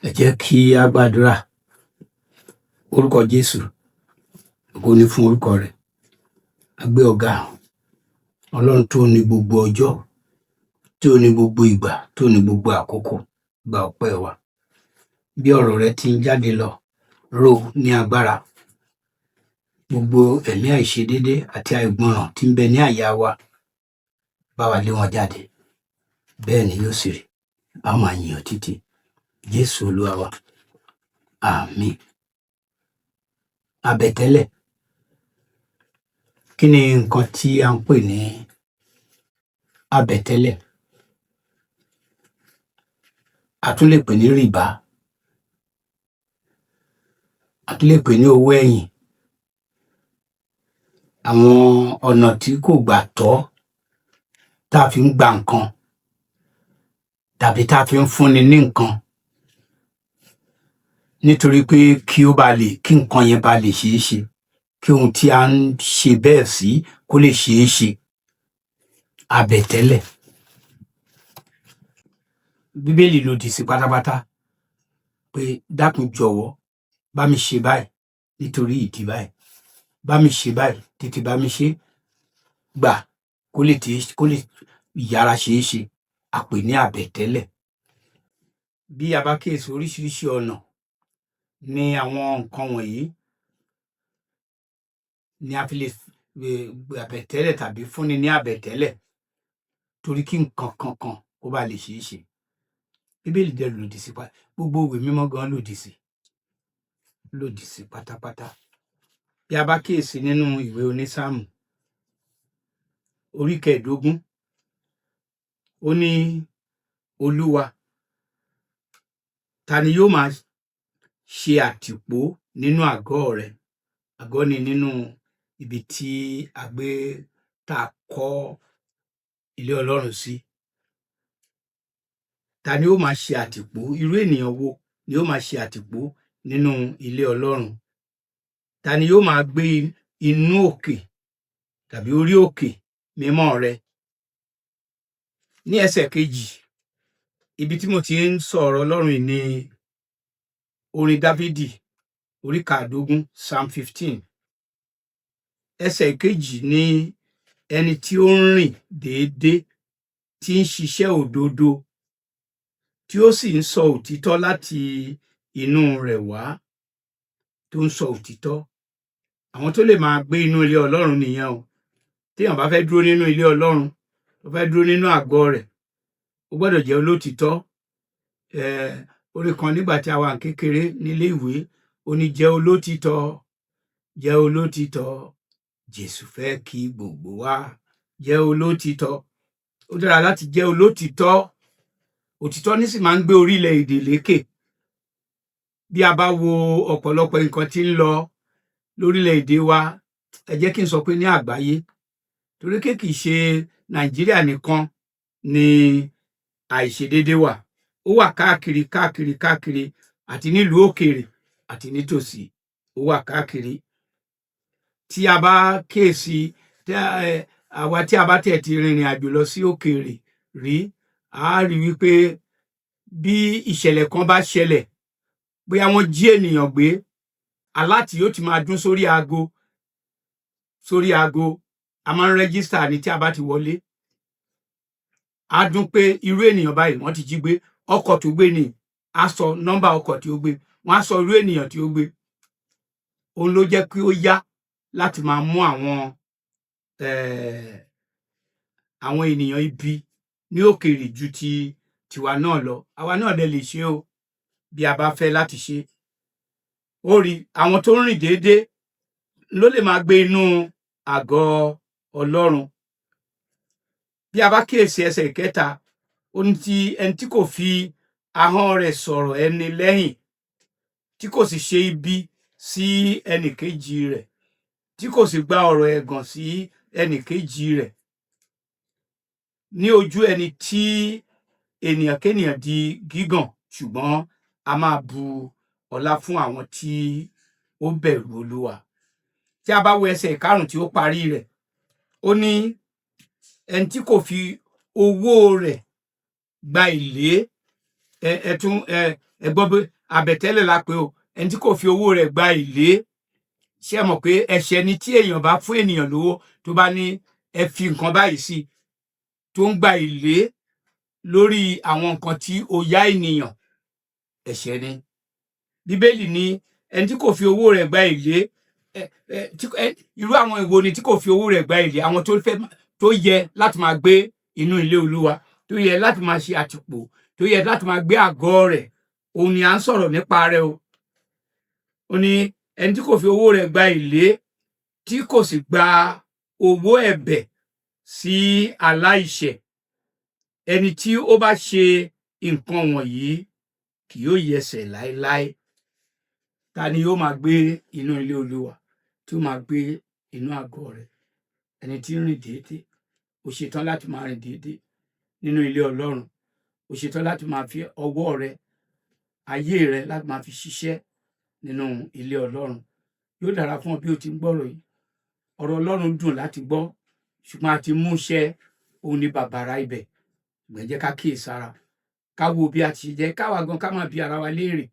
Ẹ jẹ́ kí á gbàdúrà. Orúkọ Jésù, ògo ni fún orúkọ rẹ̀. A gbé ọ ga, Ọlọ́run tó ní gbogbo ọjọ́, tó ní gbogbo ìgbà, tó ní gbogbo àkókò, gba ọpẹ́ wa. Bí ọ̀rọ̀ rẹ ti ń jáde lọ, ró ní agbára. Gbogbo ẹ̀mí àìṣedédé àti àìgbọràn tí ń bẹ ní àyà wa, bá wa lé wọn jáde. Bẹ́ẹ̀ ni yóò sì rí. A ó máa yìn ọ́ títí. Jésù Olúwa wa. Àmín. Àbẹ̀tẹ́lẹ̀. Kí ni nǹkan tí à ń pè ní àbẹ̀tẹ́lẹ̀? A tún lè pè ní rìbá. A tún lè pè ní owó ẹ̀yìn. Àwọn ọ̀nà tí kò gbà tọ́ tá a fi ń gba nǹkan tàbí tá a fi ń fúnni ní nǹkan nítorí pé kí ó ba lè kí nǹkan yẹn ba lè ṣeé ṣe, kí ohun tí a ń ṣe bẹ́ẹ̀ sí kó lè ṣeé ṣe. Àbẹ̀tẹ́lẹ̀. Bíbélì lòdì sí pátápátá pé dákun, jọ̀wọ́, bá mi ṣe báyìí nítorí ìdí báyìí, bá mi ṣe báyìí, tètè bá mi ṣe gbà kó lè tè kó lè yára ṣeé ṣe, a pè ní àbẹ̀tẹ́lẹ̀. Bí a bá kíyèsí, oríṣiríṣi ọ̀nà ni àwọn nǹkan wọ̀nyí ni a fi lè àbẹ̀tẹ́lẹ̀ tàbí fúnni ní àbẹ̀tẹ́lẹ̀ torí kí nǹkan kankan kó bá lè ṣeé ṣe. Bíbélì dẹ̀ lòdì sí, gbogbo ìwé mímọ́ gan lòdì sí pátápátá. Bí a bá kíyèsí nínú ìwé Onísáàmù orí 15, ó ní, "Olúwa, ta ni yóò máa ṣe àtìpó nínú àgọ́ rẹ?" Àgọ́ ni nínú ibi tí a gbé, tá a kọ́ ilé Ọlọ́run sí. Ta ni ó máa ṣe àtìpó? Irú ènìyàn wo ni ó máa ṣe àtìpó nínú ilé Ọlọ́run? Ta ni yóò máa gbé inú òkè tàbí orí òkè mímọ́ rẹ? Ní ẹsẹ̀ 2, ibi tí mo ti ń sọ ọ̀rọ̀ Ọlọ́run yìí ní orin Dáfídì orí 15, Psalm 15, ẹsẹ̀ 2 ní, "Ẹni tí ó ń rìn déédé, tí ń ṣiṣẹ́ òdodo, tí ó sì ń sọ òtítọ́ láti inú rẹ̀ wá." Tó ń sọ òtítọ́. Àwọn tó lè máa gbé inú ilé Ọlọ́run nìyẹn o. Téèyàn bá fẹ́ dúró nínú ilé Ọlọ́run, tó fẹ́ dúró nínú àgọ́ rẹ̀, ó gbọ́dọ̀ jẹ́ olótìítọ́. Orin kan nígbà tí a wà ní kékeré nílé ìwé, ó ní, "Jẹ́ olótìítọ́, jẹ́ olótìítọ́, Jésù fẹ́ kí gbogbo wa jẹ́ olótìítọ́." Ó dára láti jẹ́ olótìítọ́. Òtítọ́ ní sì máa ń gbé orílẹ̀-èdè lékè. Bí a bá wo ọ̀pọ̀lọpọ̀ nǹkan tí ń lọ lórílẹ̀-èdè wa, ẹ jẹ́ kí n sọ pé ní àgbáyé, torí pé kì í ṣe Nàìjíríà nìkan ni àìṣedédé wà, ó wà káàkiri, káàkiri, káàkiri, àti nílùú òkèèrè àti nítòsí, ó wà káàkiri. Tí a bá kíyèsí, tí àwa tí a bá tiẹ̀ ti rìnrìn àjò lọ sí òkèèrè rí, a á rí wípé bí ìṣẹ̀lẹ̀ kan bá ṣẹlẹ̀, bóyá wọ́n jí ènìyàn gbé, alert yóò ti máa dún sórí aago, sórí aago. A máa ń register ní tí a bá ti wọlé. Á dún pé irú ènìyàn báyìí wọ́n ti jí gbé, ọkọ̀ tó gbé ni, á sọ nọ́mbà ọkọ̀ tí ó gbé, wọ́n á sọ irú ènìyàn tí ó gbé. Òun ló jẹ́ kí ó yá láti máa mú àwọn ènìyàn ibi ní òkèèrè ju ti tiwa náà lọ. Àwa náà dẹ̀ lè ṣe o, bí a bá fẹ́ láti ṣe. Ó rí àwọn tó ń rìn déédéé ló lè máa gbé inú àgọ́ Ọlọ́run. Bí a bá kíyèsí ẹsẹ̀ 3, ó ní tí ẹni tí kò fi ahọ́n rẹ̀ sọ̀rọ̀ ẹni lẹ́yìn, tí kò sì ṣe ibi sí ẹnìkejì rẹ̀, tí kò sì gba ọ̀rọ̀ ẹ̀gàn sí ẹnìkejì rẹ̀. Ní ojú ẹni tí ènìyàn kénìyàn di gígàn, ṣùgbọ́n a máa bu ọlá fún àwọn tí ó bẹ̀rù Olúwa. Tí a bá wo ẹsẹ̀ 5 tí ó parí rẹ̀, ó ní ẹni tí kò fi owó rẹ̀ gba èlé, Ẹ tún ẹ gbọ́ pé àbẹ̀tẹ́lẹ̀ la pé o. Ẹni tí kò fi owó rẹ̀ gba èlé. Ṣé ẹ mọ̀ pé ẹ̀ṣẹ̀ ni tí èèyàn bá fún ènìyàn lówó, tó bá ní ẹ fi nǹkan báyìí sí, tó ń gba èlé lórí àwọn nǹkan tí ó yá ènìyàn? Ẹ̀ṣẹ̀ ni. Bíbélì ní ẹni tí kò fi owó rẹ̀ gba èlé. ẹ ẹ tí ẹ irú àwọn ìwo ni tí kò fi owó rẹ̀ gba èlé? Àwọn tó fẹ́, tó yẹ láti máa gbé inú ilé Olúwa, tó yẹ láti máa ṣe àtìpó, tó yẹ láti máa gbé àgọ́ rẹ̀, òun ni à ń sọ̀rọ̀ nípa rẹ̀ o. Ó ní ẹni tí kò fi owó rẹ̀ gba èlé, tí kò sì gba owó ẹ̀bẹ̀ sí aláìṣẹ̀. Ẹni tí ó bá ṣe nǹkan wọ̀nyí kì yóò yẹsẹ̀ láéláé. Ta ni yóò máa gbé inú ilé Olúwa, tí ó máa gbé inú àgọ́ rẹ̀? Ẹni tí ń rìn déédéé. Ó ṣetán láti máa rìn déédéé nínú ilé Ọlọ́run. Ó ṣetán láti máa fi ọwọ́ rẹ, ayé rẹ, láti máa fi ṣiṣẹ́ nínú ilé Ọlọ́run. Yóò dára fún ọ bí o ti ń gbọ́rọ̀ yìí. Ọ̀rọ̀ Ọlọ́run dùn láti gbọ́, ṣùgbọ́n àti mú ṣẹ, òun ní bàbàrà ibẹ̀. Ṣùgbọ́n jẹ́ ká kíyèsára, ká wo bí a ti ṣe jẹ́, káwa gan ká máa bi ara wa léèrè.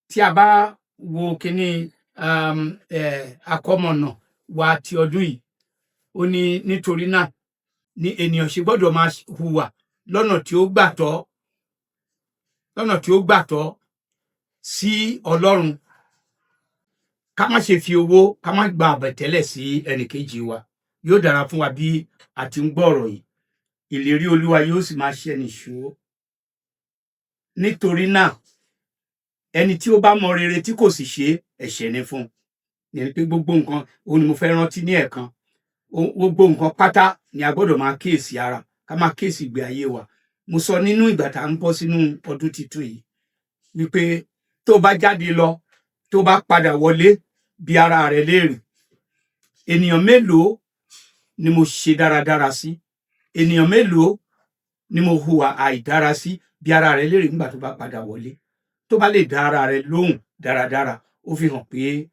Tí a bá wo kíní akọ́mọ̀nà wa ti ọdún yìí, ó ní nítorí náà ni ènìyàn ṣe gbọ́dọ̀ máa hùwà lọ́nà tí ó gbà tọ́, lọ́nà tí ó gbà tọ́ sí Ọlọ́run. Ká má ṣe fi owó, ká má gba àbẹ̀tẹ́lẹ̀ sí ẹnìkejì wa. Yóò dára fún wa bí a ti ń gbọ́ ọ̀rọ̀ yìí. Ìlérí Olúwa yóò sì máa ṣẹ nìṣó. Nítorí náà, ẹni tí ó bá mọ rere tí kò sì ṣe, ẹ̀ṣẹ̀ ni fún un. Ìyẹn ni pé gbogbo nǹkan òun ni mo fẹ́ rántí ní ẹ̀ẹ̀kan. Gbogbo nǹkan pátá ni a gbọ́dọ̀ máa kíyèsí ara, ká máa kíyèsí ìgbé ayé wa. Mo sọ nínú ìgbà tá à ń bọ́ sínú ọdún tuntun yìí wípé tó bá jáde lọ, tó bá padà wọlé, bi ara rẹ léèrè: ènìyàn mélòó ni mo ṣe dáradára sí? Ènìyàn mélòó ni mo hùwà àìdára sí? Bi ara rẹ léèrè nígbà tó bá padà wọlé. Tó bá lè dá ara rẹ lóhùn dáradára, ó fi hàn pé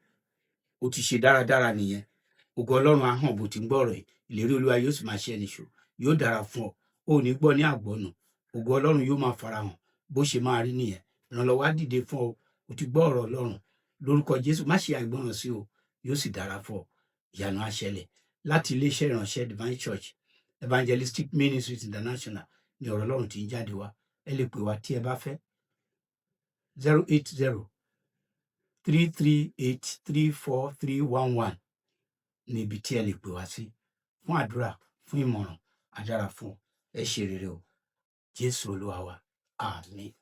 o ti ṣe dáradára nìyẹn. Ògo Ọlọ́run á hàn bó ti ń gbọ́ ọ̀rọ̀ yìí. Ìlérí Olúwa yóò sì máa ṣe ẹnìṣó. Yóò dára fún ọ. O ò ní gbọ́ ní àgbọ́nù. Ògo Ọlọ́run yóò máa farahàn. Bó ṣe máa rí nìyẹn. Ìrànlọ́wọ́ á dìde fún ọ. O ti gbọ́ ọ̀rọ̀ Ọlọ́run. Lórúkọ Jésù, má ṣe àìgbọràn sí o. Yóò sì dára fún ọ. Ìyanu á ṣẹlẹ̀. Láti iléeṣẹ́ ìránṣẹ́ Divine Church Evangelistic Ministries International ni ọ̀rọ̀ Ọlọ́run ti ń jáde wá. Ẹ lè pè wá tí ẹ bá fẹ́: 08033834311 ní ibi tí ẹ lè pè wá sí fún àdúrà, fún ìmọ̀ràn. Á dára fún ọ. Ẹ ṣe rere o. Jésù Olúwa wa, àmín.